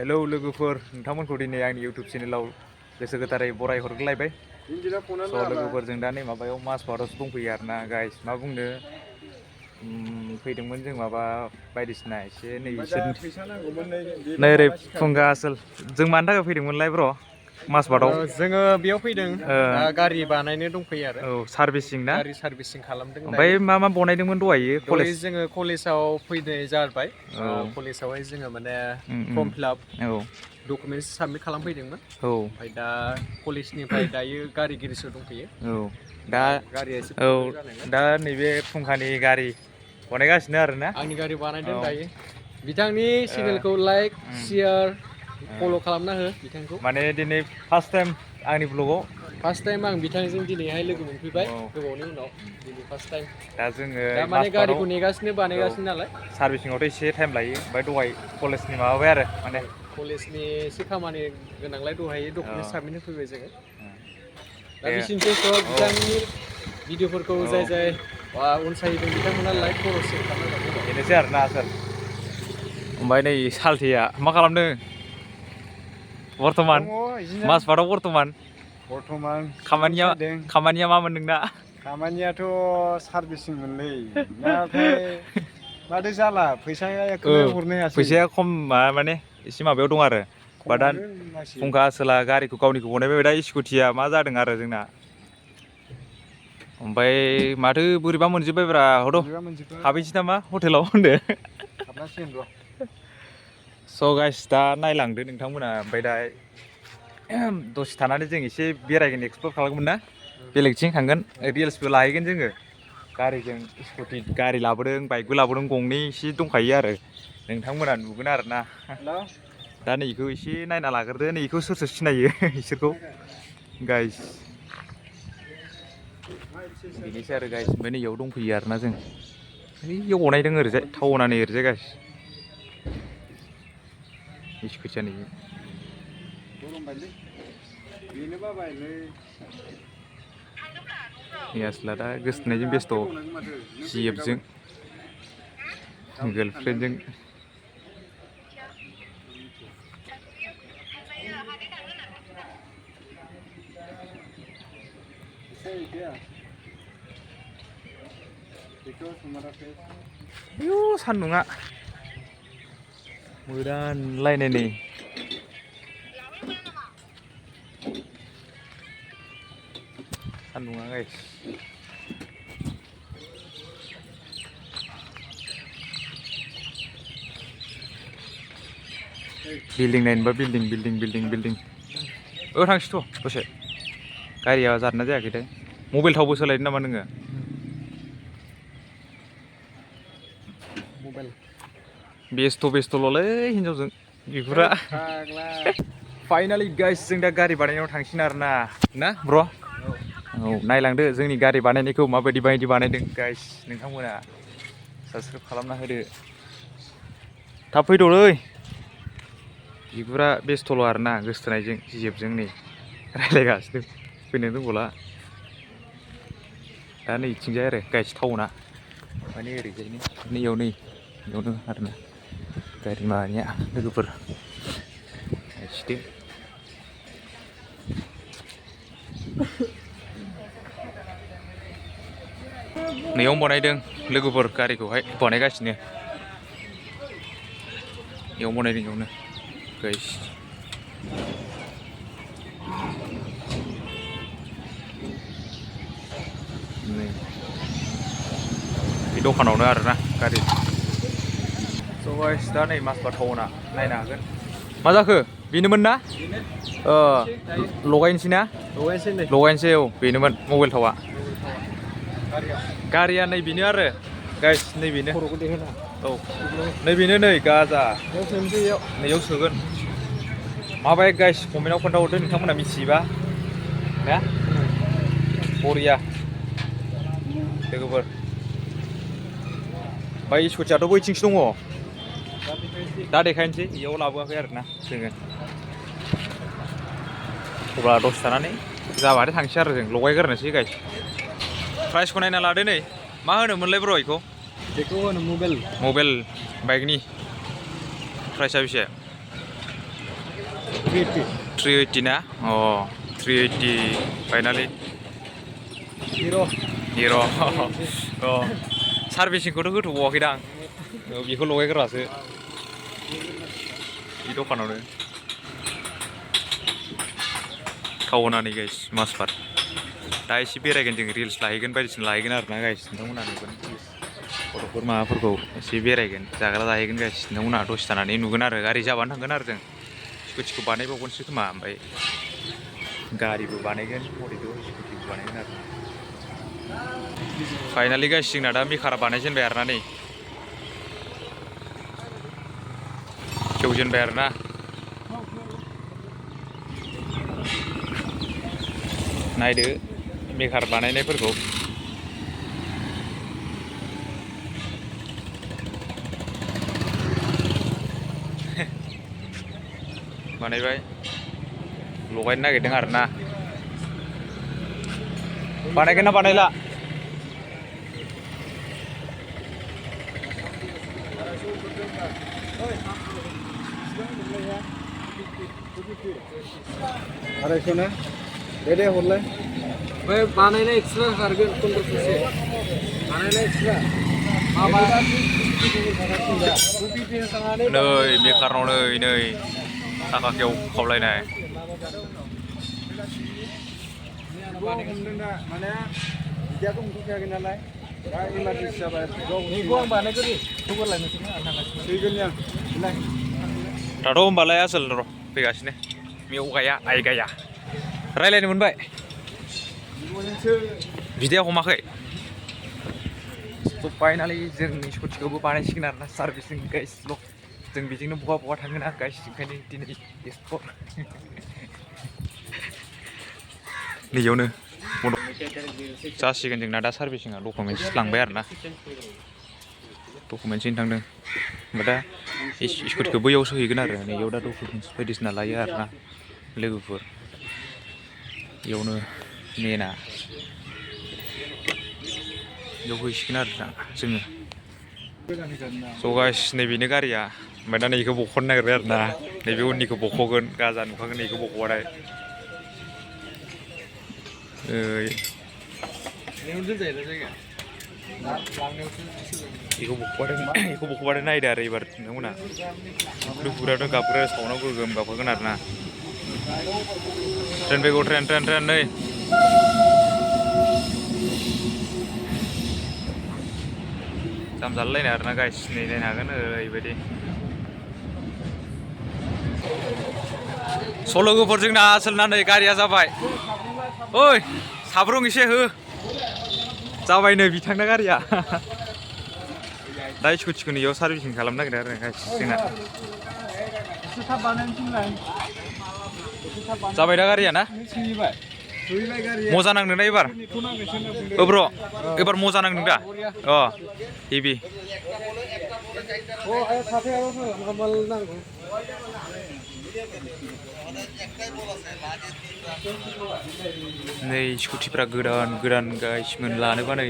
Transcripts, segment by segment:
Hello लोगोफोर नोंथांमोनखौ दिनै आंनि इउटिउब चेनेलाव गोसो गोथारै बराय हरग्रोलायबाय। लोगोफोरजों दा नै माबायाव माजबाटआवसो दंफैयो आरोना गाइस मा बुंनो फैदोंमोन जों माबा बायदिसिना एसे नै नै ओरै फुंगा आसोल जों मानि थाखाय फैदोंमोनलाय ब्र' माजबाटआव जोङो बेयाव फैदों दा गारि बानायनो दंफैयो आरो औ सार्भिसिं ना गारि सार्भिसिं खालामदों ओमफ्राय मा मा बनायदोंमोन दहायो दहाय कलेज जोङो कलेजाव फैनाय जाबाय औ कलेजावहाय जोङो माने फर्म फिलाप औ डकुमेन्टस साबमिट खालामफैदोंमोन औ ओमफ्राय दा कलेजनिफ्राय दायो गारि गिरिसो दंफैयो औ दा गारिया एसे औ प्रब्लेम जानायलाय दा नैबे फुंखानि गारि बनायगासिनो आरोना आंनि गारि बानायदों औ दायो बिथांनि चेनेलखौ लाइक शेयार फल' खालामना हो बिथांखौ माने दिनै फार्स्ट टाइम आंनि ब्लगाव फार्स्ट टाइम आं बिथांजों दिनैहाय लोगो मोनफैबाय औ गोबावनि उनाव दिनै फार्स्ट टाइम दा जोङो दा माने माजबाटआव गारिखौ नेगासिनो औ बानायगासिनो नालाय सार्भिसिंआवथ' एसे टाइम लायो ओमफ्राय दहाय कलेजनि माबाबाय आरो माने कलेजनि एसे खामानि गोनांलाय दहाय औ डकुमेन्ट साबमिट होफैबाय जोङो दा दे बिसिनोसै औ बिथांनि भिडिअफोरखौ औ जाय अनसायदों बिथांमोना लाइक फल' शेयार खालामनांगौ। बेनोसै आरोना आसोल ओमफ्राय नै सालथेया मा खालामदों दङ बर्थमान बिदिनो माजबाटआव बर्थमान बर्थमान सेन्देल खामानिया सायदों खामानिया मामोन नोंना खामानियाथ' सार्भिसिंमोनलै नाथाय माथो जाला फैसाखौनो हरनो हायासै फैसाया खम माने एसे माबायाव दं आरो बा दा खमावनो होनांसिगोन फुंखा आसोला गारिखौ गावनिखौ बनायबाय दा स्कुटिया मा जादों आरो जोंना ओमफ्राय माथो बोरैबा मोनजोब्बायब्रा हद' बोरैबा मोनजोब्बाय हाबहैसै नामा हटेलाव होनदो हाबनांसिगोन र' स' गाइस दा नायलांदो नोंथांमोना ओमफ्राय दा दसे थानानै जों एसे बेरायगोन एक्सप्लर खालामगोन ना बेलेगथिं थांगोन रिल्सबो लाहैगोन जोङो गारिजों स्कुटि गारि लाबोदों बाइकबो लाबोदों गंनै एसे दंखायो आरो नोंथांमोना नुगोन आरोना हेल' दा नैखौ एसे नायना लाग्रोदो नैखौ सोर सोर सिनायो बिसोरखौ गाइस बिदिसो आरो गाइस ओमफ्राय नैयाव दंफैयो आरोना जों ओइयाव बनायदों ओरैजाय टाउना नै ओरैजाय गाइस स्कुटिया नै नै आसोला दा गोसथोनायजों बेस्थ' जिएफजों गार्लफ्रेन्डजों आयु सान्दुङा मोदानलायनाय नै सान्दुङा गाइस बिल्डिं नायनोबा बिल्डिं थांसैथ' दसे गारिया जादोंना जायाखैथाय मबाइल थावबो सोलायदों नामा नोङो मबाइल बेस्थ'ल'लै हिनजावजों बिगुरा फाइनालि गाइस जों दा गारि बानायनायाव थांसिगोन आरोना ना ब्र' औ नायलांदो जोंनि गारि बानायनायखौ माबायदि बानायदों गाइस नोंथांमोना साबसक्राइब खालामना होदो थाब फैद'लै बिगुरा बेस्थ'ल' आरोना गोसथोनायजों जिजेबजों नै रायज्लायगासिनो फैनो रोंबावला दा नै इथिंजाय आरो गाइस टाउना माने ओरैजायनो नैयावनो आरोना गारि माबानिया लोगोफोर नायथिदो नैयावनो बनायदों लोगोफोर गारिखौहाय बनायगासिनो इयाव बनायदों इयावनो गाइस नै बे दखानावनो आरोना गारि स' गाइस दा नै माजबाट टाउना नायनो हागोन मा जाखो बेनोमोन ना लगायनोसै औ बेनोमोन मबाइल थावआ गारिया नै बेनो आरो गाइस नै बेनो औ नै बेनो नै गाजा नैयाव सोगोन माबाय गाइस कमेन्टआव खोन्थाहरदो नोंथांमोना मिथियोबा ना बरिया लोगोफोर ओमफ्राय स्कुटियाथ' बैथिंसो दङ दा देखायनोसै बेयाव लाबोआखै आरोना जोङो अब्ला दसे थानानै जाबाथाय थांसै आरो जों लगायग्रोनोसै गाइस प्राइसखौ नायना लादो नै मा होनोमोनलाय ब्र' बेखौ होनो मबाइल बाइकनि प्राइसआ बेसे 380 ना अ 380 फाइनालि Hero. हिर' अ सार्भिसिंखौथ' होथ'बावाखैदां बेखौ लगायग्रासो बे दखानावनो थाव होनानै गाइस मासबार दा एसे बेरायगोन जों रिल्स लाहैगोन बायदिसिना लाहैगोन आरोना गाइस नोंथांमोना नुगोन गथ'फोर माबाफोरखौ एसे बेरायगोन जाग्रा जाहैगोन गाइस नोंथांमोना दसे थानानै नुगोन आरो गारि जाबानो थांगोन आरो जों स्कुटिखौ बानायबावगोनसो खोमा ओमफ्राय गारिबो बानायगोन मथेथ' स्कुटिबो बानायगोन आरो फाइनालि गाइस जोंना दा मेकारा बानायजेनबाय आरोना नै खेवजेनबाय आरोना नायदो मेकार बानायनायफोरखौ बानायबाय लगायनो नागिरदों आरोना बानायगोन ना बानायला आरायस' ना दे हरलाय ओमफ्राय बानायनाय एक्सट्रा खारगोन 1500 बानायनाय एक्सट्रा माबा नै मेकारनाव नै साखा खेव खावलायनाय हमदों दा माने बिदियाथ' हमथ'खायाखै नालाय दा इमारजेन्सि जाबाय बेखौ आं बानायगोन खबर लायनोसै आं थांगासिनो फैगोन आं बिलाय दाथ' होमबालाय आसोल र' फैगासिनो मेव गाया आइ गाया रायलायनो मोनबाय बिदाया हमाखै स' फाइनालि जोंनि स्कुटिखौबो बानायसिगोन आरोना सार्भिसिं गाइसल' जों बेजोंनो बहा थाङोना गाइस ओंखायनो दिनै एक्सप्लर नैयावनो जासिगोन जोंना दा सार्भिसिंआ डकुमेन्टस लांबाय आरोना डकुमेन्टसैनो थांदों ओमफ्राय दा स्कुटिखौ बैयाव सोहैगोन आरो नैयाव दा डकुमेन्टस बायदिसिना लायो आरोना लोगोफोर बेयावनो मेना बेयाव हैसिगोन आरोना जोङो स' गाइस नैबेनो गारिया ओमफ्राय दा नैखौ बख'नो नागिरबाय आरोना नैबे उननिखौ बख'गोन गाजा नुखागोन नैखौ बख'बाथाय बेखौ बख'बाथाय नायदो आरो एबार नोंथांमोना दुखुराथ' गाबग्रा साउन्डआव गोगोम गाबहोगोन आरोना ट्रेन फैगौ ट्रेन नै जाम जालायनाय आरोना गाइस नै नायनो हागोन ओरैबायदि स' लोगोफोर जोंना आसोलना नै गारिया जाबाय ओइ साब्रुं एसे हो जाबाय नै बिथांना गारिया दा स्कुटिखौ नैयाव सार्भिसिं खालामनो नागिरदों आरो गाइस जोंना जाबाय दा गारिया ना मजा नांदों ना एबार ब्र' एबार मजा नांदों दा अ हेभि नै स्कुटिफ्रा गोदान गाइसमोन लानोबा नै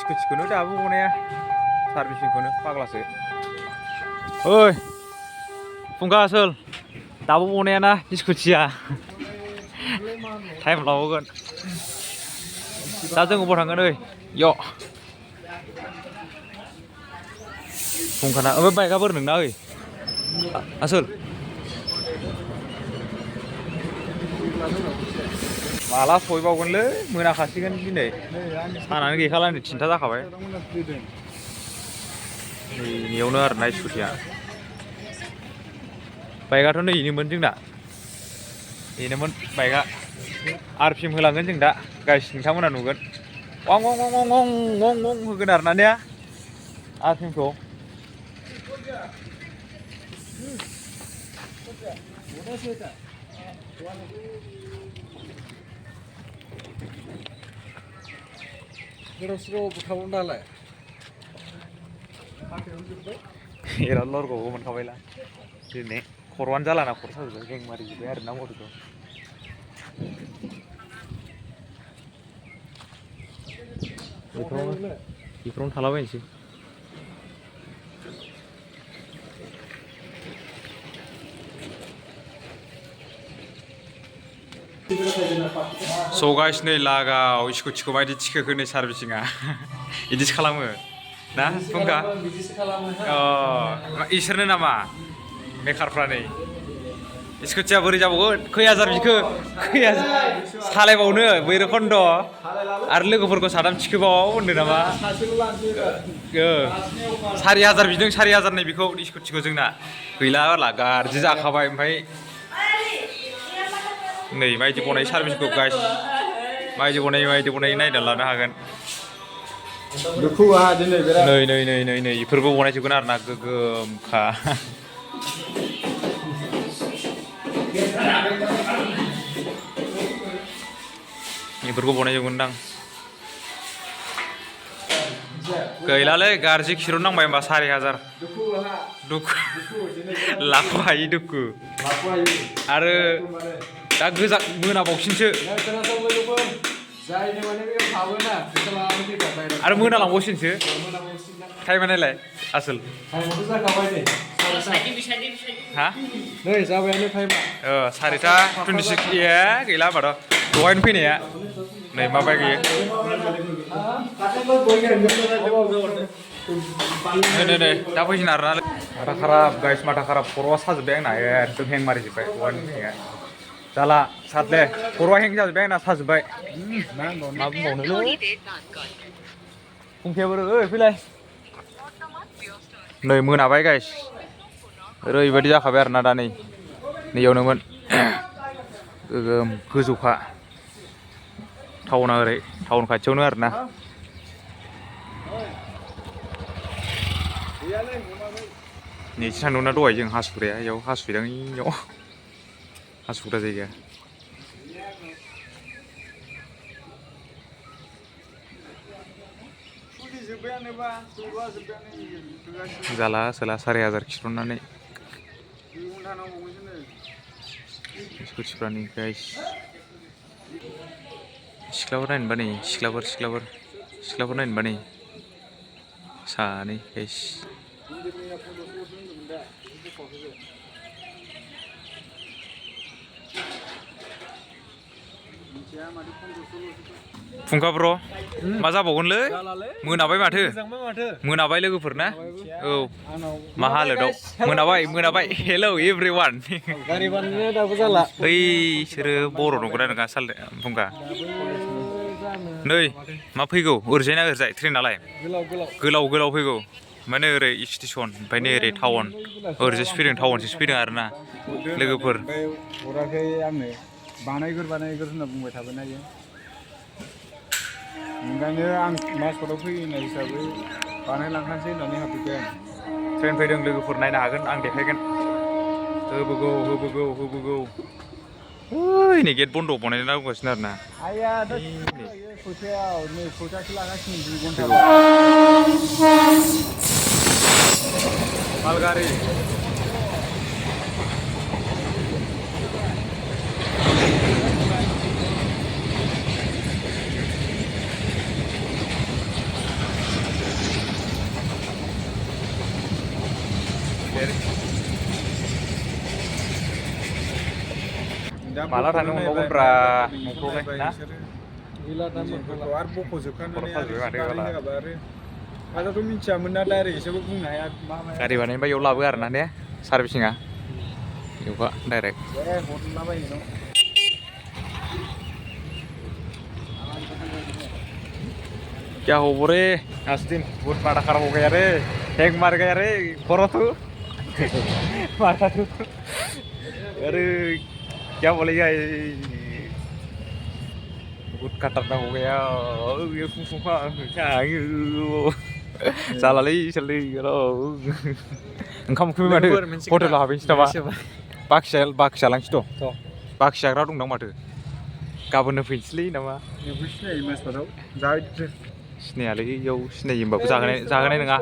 स्कुटिखौनो दाबो बनाया सार्भिसिंखौनो फाग्लासो ओइ फुंखा आसोल दाबो बनायाना स्कुटिया टाइम लाबावगोन दा जों अबाव थांगोन ओइ यो फुंखाना ओमफ्राय बाइकआ बोर नोंना ओइ आसोल माला सहैबावगोनलै मोनाखासिगोन दिनै सानानो गैखाला नै 3था जाखाबाय नैयावनो आरोना स्कुटिया बाइकआथ' नैनोमोन जोंना बेनोमोन बाइकआ आरपिएम होलांगोन जों दा गाइस नोंथांमोना नुगोन अं अं अं अं अं अं अं होगोन आरोना ने आरपिएमखौ एराद लरग'बो मोनखाबायला दिनै खर'आनो जालाना खर' साजोब्बाय गें मारिजोब्बाय आरोना मथ'खौ बेफोरावनो थालाबायनोसै स' गाइस नै लागाव स्कुटिखौ मायदि थिखोखो नै सार्भिसिंआ इदिसो खालामो ना फुंखा बिदिसो खालामो इसोरनो नामा मेकारफ्रा नै स्कुटिया बोरै जाबावगोन खै हाजार बिखो खै हाजार सालायबावनो बैरखन्द आरो लोगोफोरखौ साथाम थिखोबाव होनदों नामा 4,000 बिदों 4,000 नै बेखौ स्कुटिखौ जोंना गैला बारला गाज्रि जाखाबाय ओमफ्राय नै मायदि बनायो सार्भिसखौ गाइस मायदि बनायो नायना लानो हागोन दुखुआ दिनै बिराद नै इफोरबो बनायजोबगोन आरो ना गोगोमखा इफोरखौ बनायजोबगोनदां गैलालै गाज्रि खिरन नांबाय होमबा 4,000 दुखु लाखौ हायि दुखु आरो दा गोजा मोनाबावसिनसो आरो मोनालांबावसिनसो टाइमा नायलाय आसोल हा नै जाबायानो टाइमा 4:26 गैला होमबाथ' दहायनो फैनाया नै माबाय गैयो नै दा फैसिन आरोना माथा खाराब गाइस माथा खाराब खर'आ साजोब्बाय आंना एकदम हें मारिजोब्बाय दहायनो फैनाया जाला साथले खर'आ हें जाजोब्बाय आंना साजोब्बाय मा बुंबावनोलै फुंखायाबो ओइ फैलाय नै मोनाबाय गाइस ओरैबायदि जाखाबाय आरोना दा नैयावनोमोन गोगोम गोजौखा टाउना ओरै टाउन खाथियावनो आरोना नैथि थांदोंना दहाय जों हासुग्राया इयाव हासुहैदां इयाव हासुग्रा जायगा जाला सोला 4,000 खिर'ननानै स्कुटिफ्रा नै गाइस सिख्लाफोर नायनोबा नै सिख्लाफोर नायनोबा नै सानै गाइस फुंखा ब्र मा जाबावगोनलै मोनाबाय माथो मोनाबाय लोगोफोर ना औ मा हालोदाव मोनाबाय हेलौ एभ्रिवान गारि बानायनाया दाबो जाला बैसोरो बर' नंगौना नङा फुंखा नै मा फैगौ ओरैजाय ना ओरैजाय ट्रेनालाय गोलाव फैगौ माने ओरै स्टेसन ओमफ्राय नै ओरै टाउन ओरैजायसो फैदों टाउनसो फैदों आरोना लोगोफोर हराखै आंनो बानायगोर होनना बुंबाय थाबाय नायो ओंखायनो आं मासकटआव फैनाय हिसाबै बानायलांखानोसै होननानै हाबफैबाय आं ट्रेन फैदों लोगोफोर नायनो हागोन आं देखायगोन होबोगौ ओइ नै गेट बन्द बानायना होगासिनो आरोना आइया खयथायाव नै खयथासो लागासिनो 2 घन्टा मालगारि माला थांनो मोनबावगोनब्रा न'फ्रावलाय ना गैला दा आरो बख'जोबखानानै आरो मिथियामोन ना डाइरेक्ट एसेबो बुंनो हाया गारि बानायनोबा इयाव लाबो आरोना ने सार्भिसिंआ इयावखा डाइरेक्ट हरलाबायो न क्या हो बोरे आस्तीन बहुत माथा खराब हो गया रे हैंग मार गया रे करो तू माथा तू अरे क्या बोलेगा बहुत खतरनाक हो गया ये फुफा क्या जालालै इसोरलै ओंखाम उखैबाय माथो हटेलाव हाबहैनोसै नामा बाखि जालांसैथ' बाखि जाग्रा दंदां माथो गाबोननो फैनोसैलै नामा सिनायो मानसिफोराव जाहैदो सिनायालै इयाव सिनायो होमबाबो जाहोनाय नङा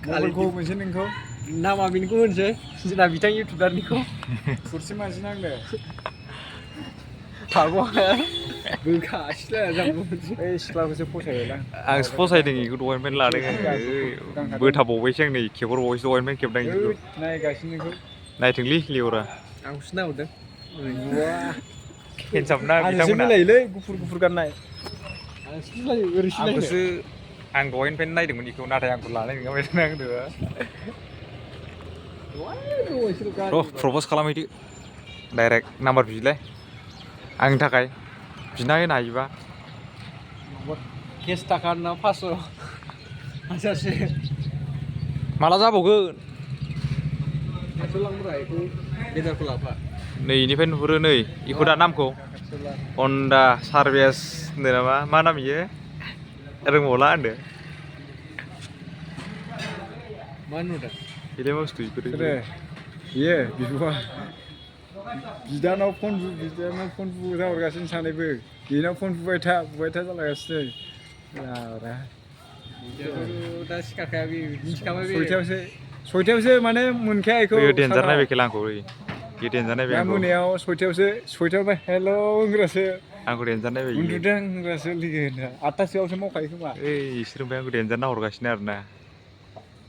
मबाइलखौ मोनसे नोंखौ नामा बेनिखौ होनसै जोंना बिथां इउटुबारनिखौ थुरसि मानसि नांदो हागौ हाया गोखासिला जामबो बै सिख्लाखौसो फसायबायलां आंसो फसायदों बेखौ दहायनिफ्रायनो लादों बोथाबावबायसो आं नै खेबहरबावबायसो दहायनिफ्रायनो खेबदां बेखौ नायगासिनो नोंखौ नायथोंलै लिअरा आंखौसो नाहरदों Wah. हेन्डसाम ना आंसो बिथांमोना मिलायोलै गुफुर गुफुर गाननाय आंसो मिलायो ओरै सिलायनो आंखौसो आं दहायनिफ्रायनो नायदोंमोन बेखौ नाथाय आंखौ लानाय नङा बायदि नांदो र' प्रपस खालामहैदो डाइरेक्ट नाम्बार बिलाय आंनि थाखाय बिना होनो हायोबा केस थाखा ना 500 हाजारसे माला जाबावगोन खाथियाव लांब्रा बेखौ लेदारखौ लाफा नै इनिफ्राय नुहुरो नै इखौ दा नामखौ हन्डा सार्भिस होनदो नामा मा नाम इयो रोंबावला होनदो मा नुदों बेलाय मा बुस्थु इफोरो इयो बिब'आ बिदानाव फन जाहरगासिनो सानैबो बेनाव फन बुबाय था जालागासिनो दा सिखारखाया बे मिथिखाबाय बे सयथायावसो माने मोनखाया इखौ बेयो देन्जार नायबाय खेला आंखौ ओइ बे देन्जार नायबाय दा आंखौ मोनायाव सयथायाव हेल' होनग्रासो आंखौ देन्जार नायबाय इयो उन्दुदों होनग्रासो लोगो होनना 8थासोआवसो मावखायो खोमा ओइ इसोर ओमफ्राय आंखौ देन्जार नाहरगासिनो आरोना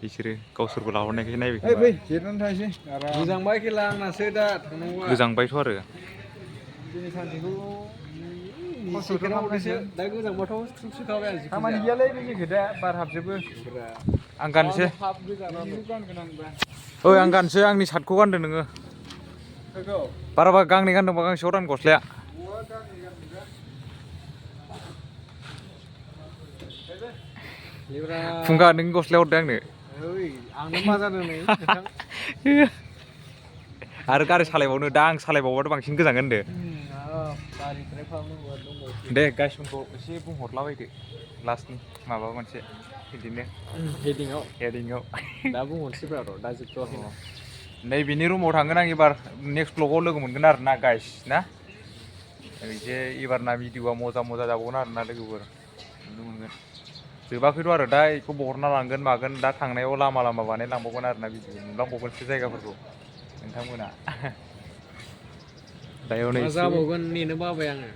बिसोरो गावसोरखौ लाहरनायखाय नायबाय ओइ खोमा बै जिरनानै थांसै गोजांबाय खेला आंनासो दा थांनांगौआ गोजांबायथ' आरो दिनै सानसेखौ सेकेन्डआव हरनोसो दा गोजांबाथ' सुखाबाय आं खामानि गैयालै बे खोथा बार हाबजोबो आं गाननोसै हाब गोजानाव गानगोन आंबा ओइ आं गाननोसै आंनि सार्टखौ गानदो नोङो बाराबा गांनै गानदोंबा गांसेयाव रान गस्लाया फुंखा नोंनि गस्लाया हरदो आंनो आंनो मा जादों नै आरो गारि सालायबावनो दा आं सालायबावबाथ' बांसिन गोजांगोन होनदो गारिनिफ्राय खालामनांगौ दंबावो दे गाइसमोनखौ एसे बुंहरलाबायदो लास्टनि माबा मोनसे बिदिनो हेदिंआव दा बुंहरसैब्रा र' दा जोबथ'वाखै नै बिनि रुमाव थांगोन आं एबार नेक्स्ट ब्लगाव लोगो मोनगोन आरो ना गाइस ना एसे एबारना भिडिअआ मजा जाबावगोन आरो ना लोगोफोर नुनो मोनगोन जोबाखैथ' आरो दा बेखौ बहरना लांगोन मागोन दा थांनायाव लामा बानायलांबावगोन आरो ना भिडिअ नुलांबावगोनसो जायगाफोरखौ नोंथांमोना दायो नै जाबावगोन नेनो बाबाय आङो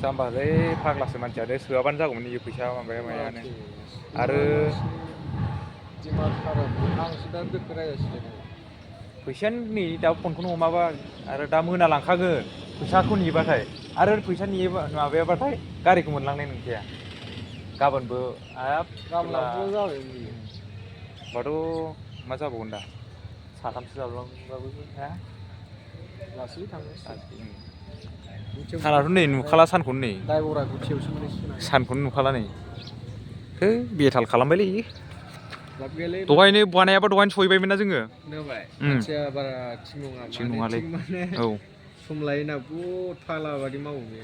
जाम्बालै फाग्लासो मानसिया सोआबानो जागौमोन इयो फैसा मायानो आरो आंसो दा दोखो रायगासिनो फैसायानो नै दा फनखौनो हमाबा आरो दा मोनालांखागोन फैसाखौ नेबाथाय आरो फैसा नेयोबा माबायाबाथाय गारिखौ मोनलांनाय नंखाया गाबोनबो गाबोन जाबाय होमबाथ' मा जाबावगोन दा साथामसो जाबलांबाबो हा लासै थाङो सानाथ' नै नुखाला सानखौनो नै दायबरा गुथियावसो मोनहैसिगोन सानखौनो नुखाला नै है बेथाल खालामबायलै इयो लाब गैयालै दहायनो बानायाबा दहायनो सहैबायमोन ना जोङो खोनाबाय मानसिया बारा थिग नङा थिग नङालै माने औ सम लायोना बहुद फाला बादि मावो बे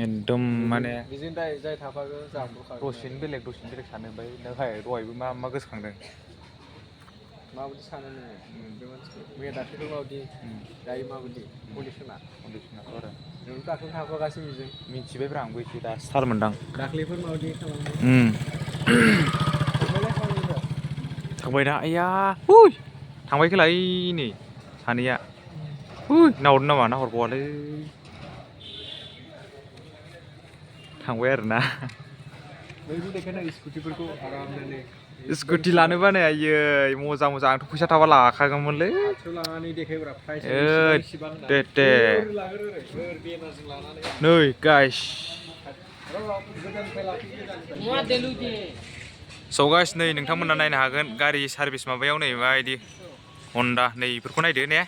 एकदम माने बेजों जाय थाफागोन जाब्रखागोन दसेनो बेलेग सानो ओमफ्राय दहायबो मा गोसोखांदों माबायदि सानो नोङो बे मानसिखौ मैया दाख्लैबो माबायदि दायो माबायदि कन्डिसनाथ' आरो नोंथ' दाख्लै थाफागासिनो बेजों मिथिबायब्रा आंबो एसे दा स्टार मोनदां दाख्लैफोर माबायदि खालामो थांबाय दा आइया थांबाय खेला ओइ नै सानैया नाहरदों नामा नाहरबावालै थांबाय आरोना स्कुटिफोरखौ आरामनो स्कुटि लानोबा नै आयै मजा आंथ' फैसा थाबा लाखागौमोनलै लानानै देखायब्रा प्राइस दे नै गाइस स' गाइस नै नोंथांमोना नायनो हागोन गारि सार्भिस माबायाव नै माबायदि हन्डा नै बेफोरखौ नायदो ने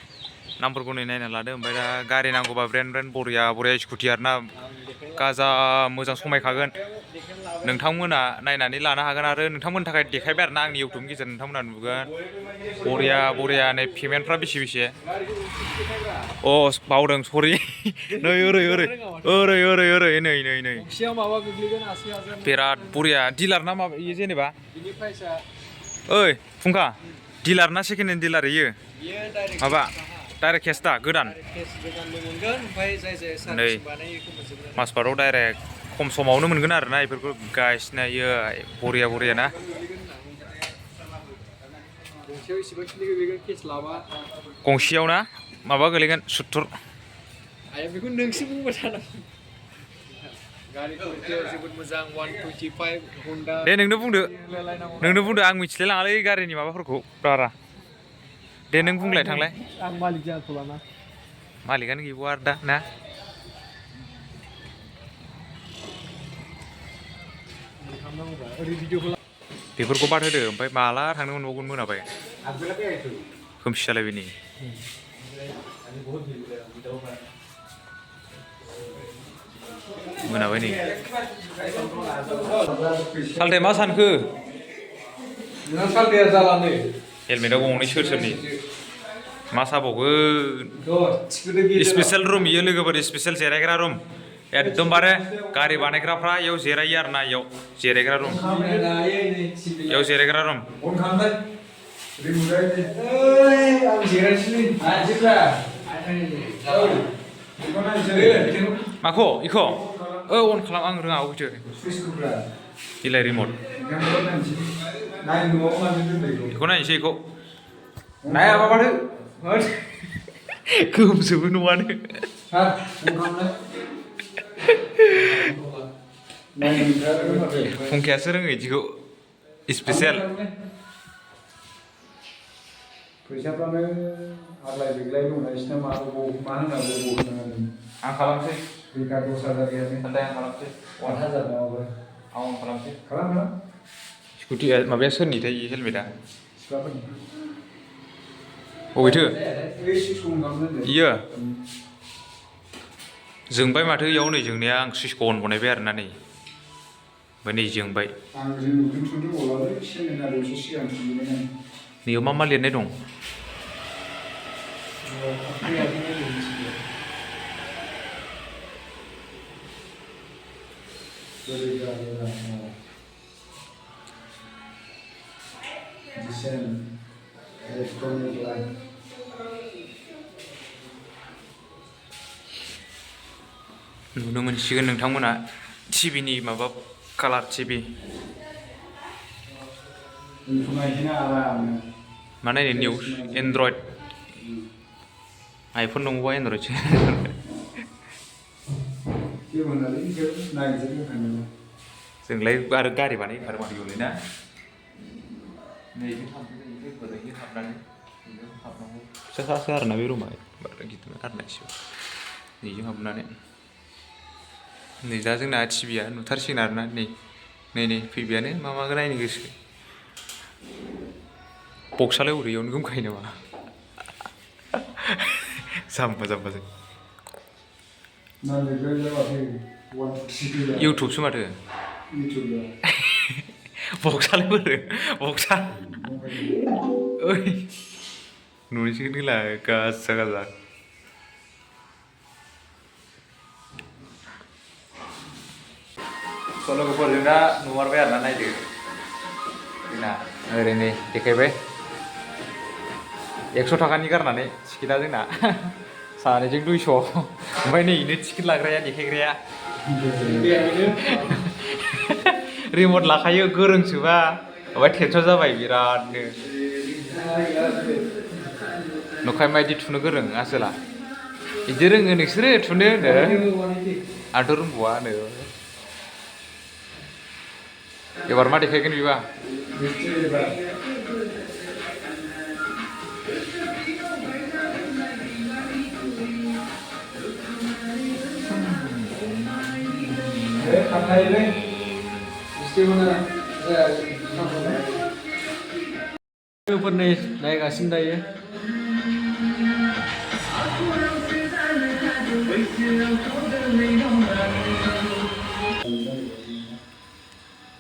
नामफोरखौ नै नायना लादो ओमफ्राय दा गारि नांगौबा ब्रेन्ड बरिया स्कुटि आरोना गाजा मोजां समायखागोन नोंथांमोना नायनानै लानो हागोन आरो नोंथांमोननि थाखाय देखायबाय आरोना आंनि इउटुबनि गेजेरजों नोंथांमोना नुगोन बरिया नै पेमेन्टफ्रा बेसे अ बावदों सरि नै ओरै नै बिराद बरिया डिलार ना माबा इयो जेनेबा ओइ फुंखा डिलार ना सेकेन्ड हेन्ड डिलार इयो माबा डाइरेक्ट केस दा गोदान नै मासबाराव डाइरेक्ट खम समावनो मोनगोन आरोना बेफोरखौ गाइस नायो बरिया ना गंसेयाव ना माबा गोलैगोन 70 बेखौ नोंसो बुंबाय थानांगौ जोबोद मोजां 125 हन्डा दे नोंनो बुंदो आं मिथिलाय लाङालै गारिनि माबाफोरखौ बारा दे नों बुंलाय थांलाय आं मालिक जाथ'लाना मालिकानो गैबावा आरो दा ना ओरै भिडिअखौ बेफोरखौ बाद होदो ओमफ्राय माला थांनो मोनबावगोन मोनाबाय खोमसि जालायबाय नै मोनाबाय नै सालथे मा सानखो नोंहा सालथेया जाला नै हेलमेटआव गंनै सोर सोरनि मा साबावगोन स्पेसियेल रुम इयो लोगोफोर स्पेसियेल जिरायग्रा रुम एकदमबारे गारि बानायग्राफ्रा इयाव जिरायो आरो ना इयाव जिरायग्रा रुम इयाव जिरायग्रा रुम बन खालामलाय रिमुलाय आं जिरायनोसै मानसिफ्रा बेखौ नायनोसै माखौ इखौ अन खालाम आं रोङा अबेथो सुइसखौब्रा इलाय रिमट बेखौ नायनोसै नायनो न'आव मानो दोनबायखौ बेखौ नायनोसै इखौ नायाबा माथो गोमजोबो न'आनो हा बन खालामलाय नायनो ओंखारो माथो फंखायासो रोङो इदिखौ स्पेसियेल फैसाफ्रानो आग्लाय बिग्लाय दंना बिसिना मा होनांगौ होनांगौ आं खालामसै बेकार 10,000 गैयानो सालथे आं खालामसै 1,000 नङाबो आं अन खालामसै खालाम खालाम स्कुटिया माबाया सोरनिथाय हेलमेटआ सिख्लाफोरनि अबेथो बे सुइसखौ अन खालामनो इयो जोंबाय माथो इयाव नै जोंनाया आं सुइसखौ अन बनायबाय आरोना नै ओमफ्राय नै जोंबाय आं जों थुदों अलालै सेमिनारियावसो सिगां थुदोंमोन आं नैयाव मा मा लिरनाय दं नुनो मोनसिगोन नोंथांमोना टिभिनि माबा कालार टिभि मा नायनो निउस एन्ड्रइड आइफन दङबा एन्ड्रइडसो जोंलाय आरो गारि बानायखारो माथो इयावलाय ना नैबे बोरैनो हाबनानै फिसासो आरोना बे रुमा बारा गिदिर आरोना एसे नैजों हाबनानै नै दा जोंना टिभिया नुथारसिगोन आरोना नै फैबायानो मा नायनो गोसो बक्सआलाय अबेयावनो गोमखायो नामा जाम्बा जों इउटुबसो माथो बक्सआलाय बोरो बक्सआ ओइ नुनोसिगोन होला गाजा लोगोफोरजों दा नुमारबाय आरोना नायदो जोंना ओरैनो देखायबाय 100 थाखानि गारनानै टिकेटआ जोंना सानैजों 200 ओमफ्राय नै इनो टिकेट लाग्राया देखायग्राया रिमट लाखायो गोरोंसोबा ओमफ्राय टेनसन जाबाय बिरादनो नुखाय मायदि थुनो गोरों आसोला बिदि रोङो नोंसोरो थुनो आंथ' रोंबावा एबार मा देखायगोन बिबा लोगोफोरनि नायगासिनो दायो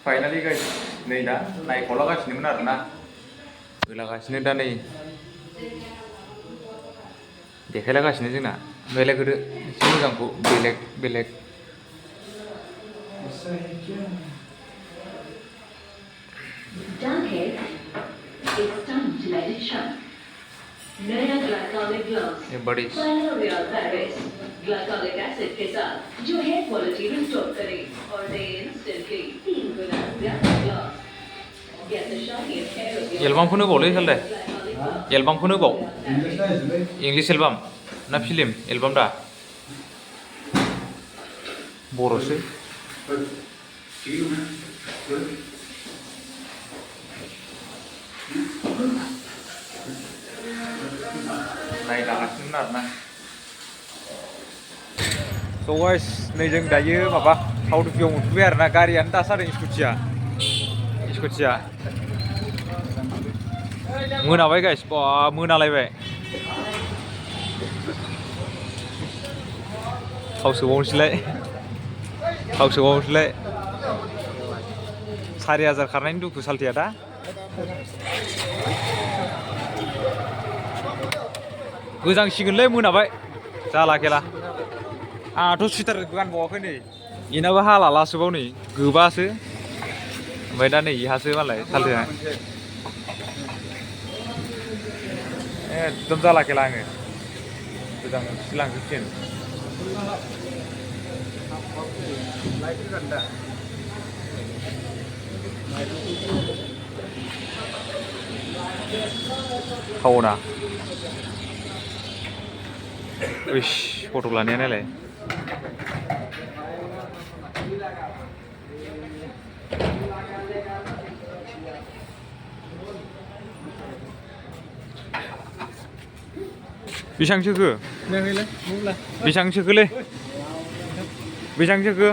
फाइनालि गाइस नै दा नायख'लागासिनोमोन आरोना होलागासिनो दा नै देखायलागासिनो जोंना बेलेग होदो एसे मोजांखौ बेलेग It's time to let it shine. नया ग्लाइकोलिक ग्लव्स ये बड़ी L'Oréal Paris ग्लाइकोलिक एसिड के साथ जो हेयर क्वालिटी रिस्टोर करे और दे इंस्टेंटली 3 गुना ज्यादा gloves Get the shiniest hair of your एलबामखौनो बावलै सालथे glycolic एलबामखौनो बाव इंलिश एलबाम ना फिल्म एलबाम दा बर'सो थांदोंमोन आरोना स' गाइस नै जों दायो माबा साउथुकियाव मोनफैबाय आरोना गारियानो दासो जादों स्कुटिया मोनाबाय गाइस बा मोनालायबाय थाव सोबावनोसैलाय 4000 खारनायनि दुखु साल्थिया दा गोजांसिगोनलै मोनाबाय जाला खेला आंहाथ' सुइटार गानबावाखै नै इनाबो हालालासोबाव नै गोबासो ओमफ्राय दा नै इहासो मालाय साल्थिया एकदम जाला खेला आङो गोजांसो लांजोबसिगोन टाउना इस फट' लानाया नायलाय बेसेबां सोखो बेसेबां सोखोलै बेसेबां सोखो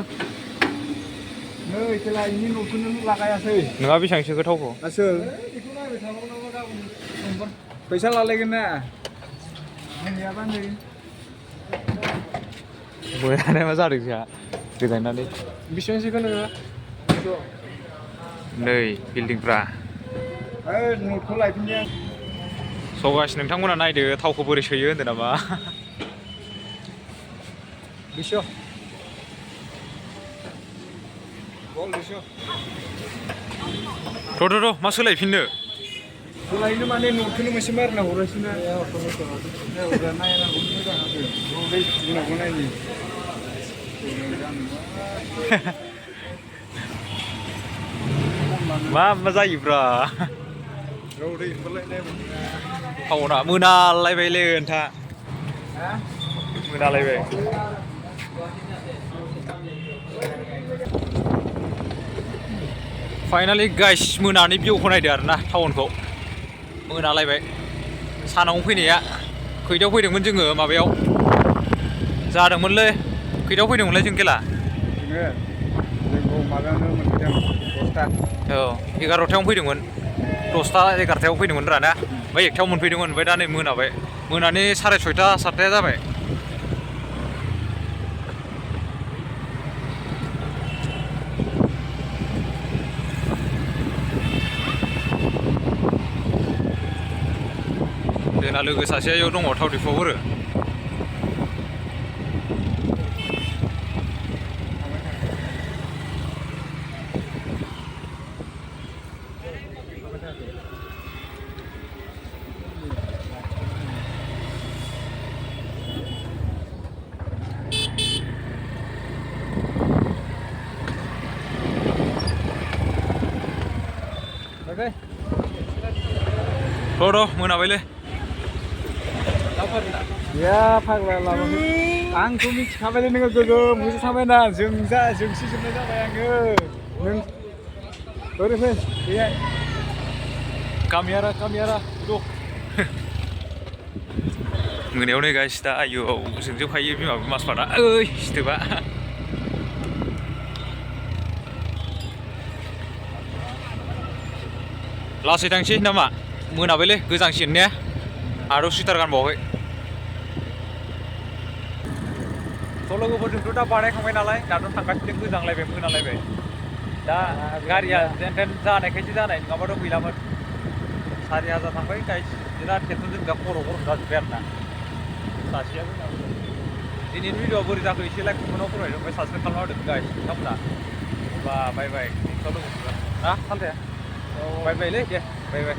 नै खेला इनि न'खौनो लागायासै नोंहा बेसेबां सोखो थावखौ आसोल बेखौ नायबाय थाबावनांगौ गाबोन फैसा लालायगोन ना गैयाबा नै मोनानाय मा जादों जोंहा गोजांनानै बेसेबां सोखो नोङो नै बिल्डिंफ्रा न'खौ लायफिननो सगास नोंथांमोना नायदो थावखौ बोरै सोयो होन्दों नामा थ' मा सोलायफिननो सोलायनो माने न'खौनो मोनसे मारिना हरासैना नायनांगौ मोजां नायनि मा जायोब्रा टाउना मोनालायबायलै नोंथा मोनालायबाय फाइनालि गाइस मोनानि भिउखौ नायदो आरोना टाउनखौ मोनालायबाय सानावनो फैनाया खैथायाव फैदोंमोन जोङो माबायाव जादोंमोनलै खैथायाव फैदोंमोनलाय जों खेला जोंखौ माबायावनो मोनफैदों 10टा औ 11टायावनो फैदोंमोन 10टा 11टायाव फैदोंमोन रा ना ओमफ्राय 1टायाव मोनफैदोंमोन ओमफ्राय दा नै मोनाबाय मोनानि 6:30 7टाया जाबाय जोंना लोगो सासेया इयाव दङ थाव डिफुआव आरो थ' मोनाबायलै गैया फाग्ला लाबोखै आंथ' मिथिखाबायलै नोङो गोगोमखौसो थांबायना जोंसो जोबनाय जाबाय आङो नों ओरै फै गैया गामियारा द' मोनायाव नै गाइस दा आयौ जोंजोबखायो बिमा मासफारा ओइ सिथोबा लासै थांसै नामा मोनाबायलै गोजांसिगोन ने आरो सुइटार गानबावाखै थ' लोगोफोरजोंथ' दा बानायखांबाय नालाय दाथ' थांगासिनो गोजांलायबाय मोनालायबाय दा गारिया जेन थेन जानायखायसो जानाय नङाबाथ' गैलामोन 4000 थांबाय गाइस बिराद टेनसनजों दा खर' गरम जाजोब्बाय आरोना सासेया दिनैनि भिडिअआ बोरै जाखो एसे लाइक कमेन्टआव फोरमायदो ओमफ्राय साबसक्राइब खालामना होदो गाइस नोंथांमोना होमबा बाय बाय नेक्स्टआव लोगो मोनगोन ना सालथे बाय बायलै दे बाय बाय